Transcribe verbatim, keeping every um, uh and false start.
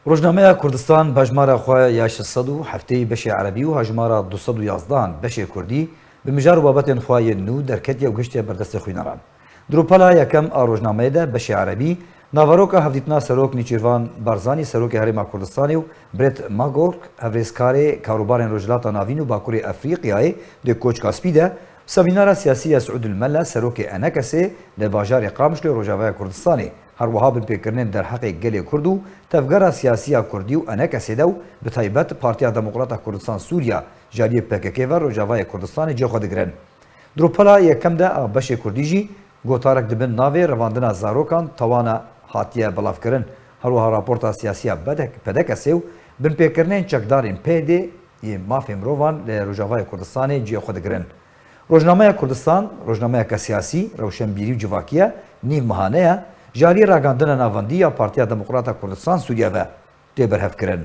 Rojnameya Kurdistan bi hejmara xwe ya şeş sed û heftê beşê erebî û hejmara du sed û yazdehan beşê kurdî bi mijar û babetên xwe yên nû derketiye û gihiştiye ber destê xwîneran. Di rûpela yekem a rojnameyê de beşê erebî naveroka hevdîtina Serok Nîçîrvan Barzanî, Serokê Herêma Kurdistanê û Brett McGurk, hevrêzkarê karûbarên Rojhilata Navîn û Bakurê Efrîqyayê di Koçka Spî de, semînara siyasî ya Siûdil Mela, Serokê ENKSê li bajarê Qamişlo Rojavaya Kurdistanê, her wiha binpêkirinên derheqê gelê Kurd û tevgera siyasî ya Kurdî û ENKSê de û bi taybet Partiya Demokrata Kurdistan Sûriya ji aliyê PKK ve Rojavayê Kurdistanê cihê xwe digirin. Di rûpela yekem de a beşê Kurdî jî gotarek di bin navê revandina zarokan tawana hatiye belavkirin. Her wiha raporta siyasî ya bedek-, PDKSê û binpêkirinên çekdarên PYDê yê mafê mirovan li Rojavayê Kurdistanê cihê xwe digirin. Rojnameya Kurdistan, rojnameyeke siyasî, rewşenbîrî û civakî ye, nîv mehane ye, ji alî ragandina navendî ya Partiya Demokrata Kurdistan Sûriye ve tê berhevkirin.